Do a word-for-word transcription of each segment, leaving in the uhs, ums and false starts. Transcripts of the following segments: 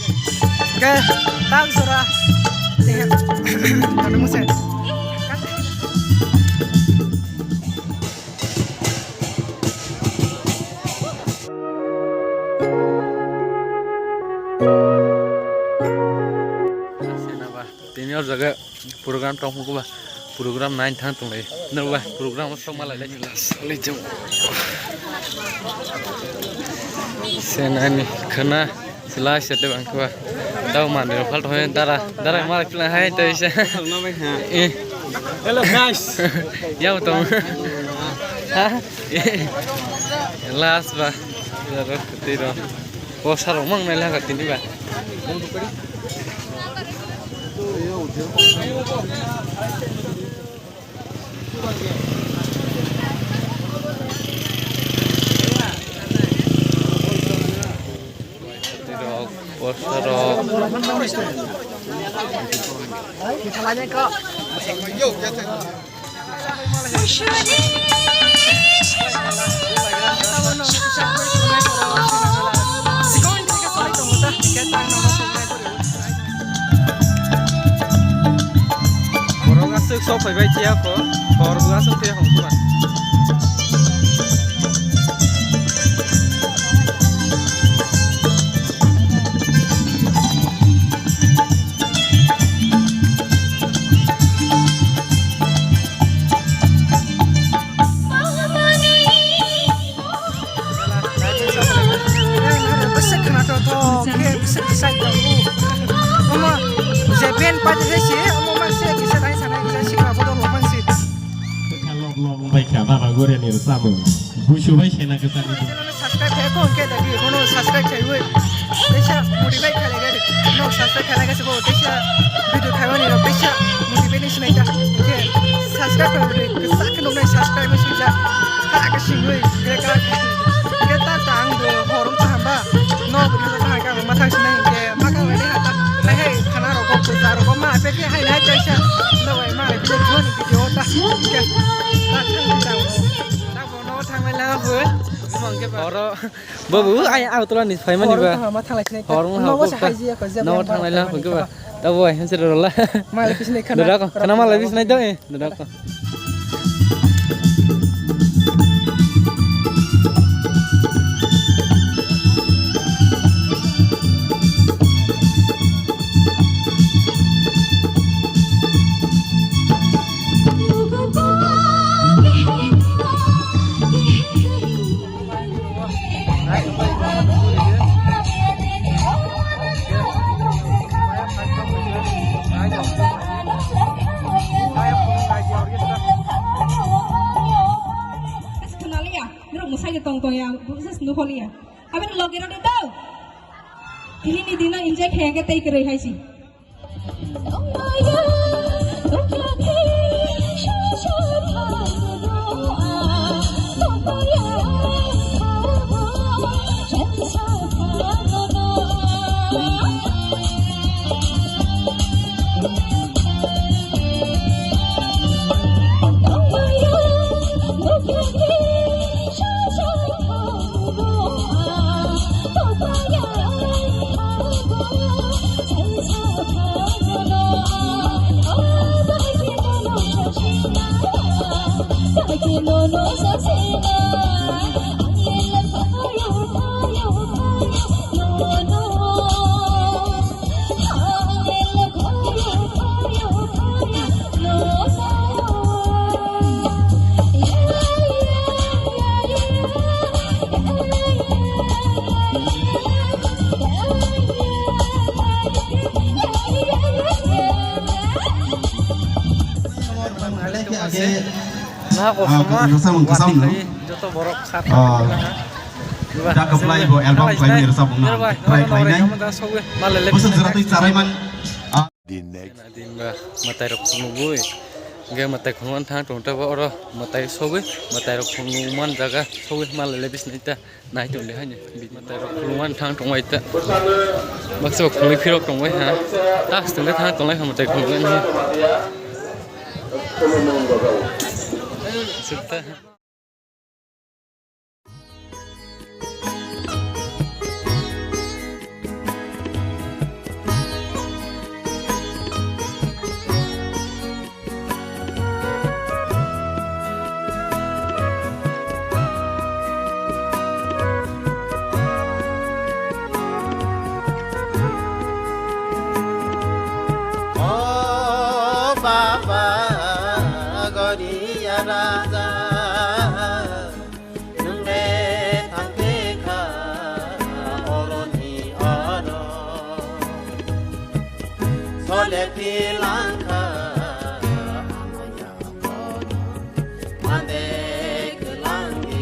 Hwnkhe tak jora. Ano mose. Tini o jaga program tong phuku ba, program nine thang tong lai. Nang ba program o sok ma lai lai. Sali jong. Senani khana sila sete bang kha ba. Tau mani rok phal thoi dara dara ma lai phla hai tei se. Eh. Hello guys. Yau tong. Ha? Last ba. Dara tiro. Posa rok mang nai laka tini ba. Rok, posa rok. Borok aswk sok phaibai phiya kho, hor bo aswk phiya hong khuma. Bwswk khwnathok thok khe bwswk kisa ya. Omo je band party hai se, omo ma se kisa dai sanai kisa sikla bodol rok man se. Lok lok bai kha baba gore ni samung. Busu bai sena kisa ni. Subscribe khai ko ke dagi kono subscribe khai oi. Teisa motivate khai lege. No subscribe khai lege se bo teisa video khai wani no teisa motivate ni sinai ta. Ke subscribe khai oi. Kisa ke no subscribe sui ja. Ha ka singui kre ka. Keta ta ang do horum ta hamba. No bini ko ta ka ma thang sinai ke ma ka wele ha ta. Hai hai khana rok ko puja rok ko ma pe ke hai hai taisa. No wai ma hai video ni video ta. Ke. Ta thang ta. Ta bo no thang lai la bu. Mang ke ba. Oro. Bo bu ai au tola ni phai mani ba. Horum ta hamba thang lai sinai ta. Horum ha ko. No thang lai la bu ke ba. Ta bo hai hanse ro la. Ma lai pisnai khana. Dada ko. Khana ma lai pisnai do. Dada ko. Khwnaliya, norok mwsai de tong tong ya, bwswk nukholiya. Aboni logi rok de tong. Tini ni dino enjoy khaya khe tei kwrwi hai si. Naha kosom ma, joto borok kha. Da kaplai bo album khlaimani rwchapmung no try khlainai. Bwswk jora twi charai man. Din ba mwtai rok khulumui. Hwnkhe mwtai khulumani thang tong tabo oro mwtai sogwi mwtai rok khulumani jaga sogwi malai le bisni ta nai tong de haino. Mwtai rok khulumani thang tong bai ta. Baksa khulumui phirok tong bai ha. Tas tong de thang tong lai ha mwtai khulumani. Sukta. Lepi langkha, ano yakono mande kwlangdi,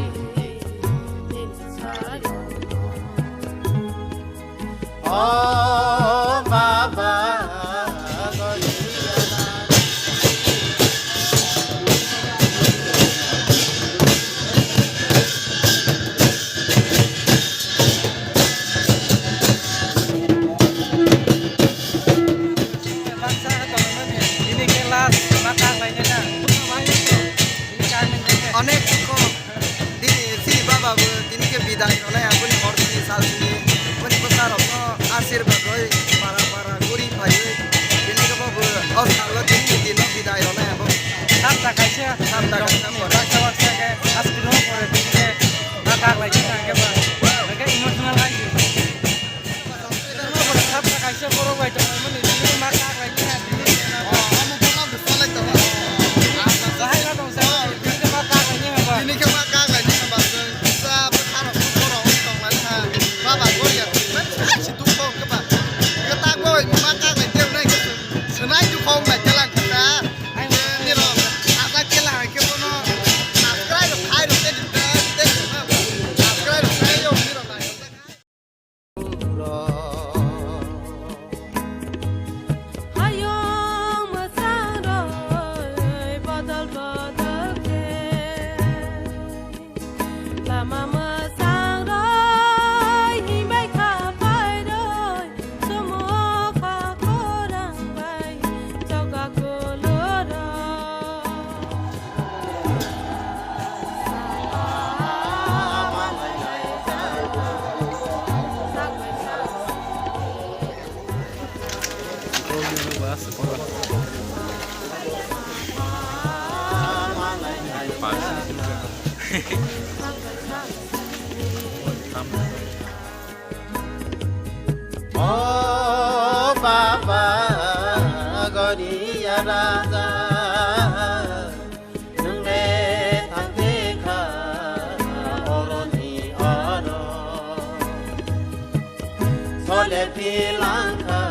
nini sayono. O baba, goriya. Onek dukho. Tini chini baba bo tini khe bidai rwnai aboni hor tini sal tini. Boni bwsa rokno asirwad rwi para para guri phaiwi tini khe bo bo o salo tini dino bidai rwnai abo. Sabta kaisa. Sabta kaisa pore. Baksa baksa khe askirno pore tini khe ma kak lai khe thang khe ba. Hwnkhe emotional hai. Sabta kaisa borok bai tongmani tini ma kak lai khe thang khe. Bahai ma tong sa tini khe ma kak lai khe thang khe ba. Tini khe ma kak lai khe thang ba. Sa bwkha rok borok tong lai kha. Baba goria. Sa si tu kong khe ba. Khe ta goi ma kak lai khe nai khe. Sanai tu kong lai khe lang khe ta. Nirok, asa kela hai khe bono, subscribe rok khai rok tei, tei, tei, subscribe rok khai rok, nirok nai. Hayung mwsang roi bodol bodol khe. Lama mwsang roi himbai kha pai roi, sumo kha khorang bai choka koloro. O baba, goriya raja. Nwngle thangkhe kha oroni oro. Sole philangkha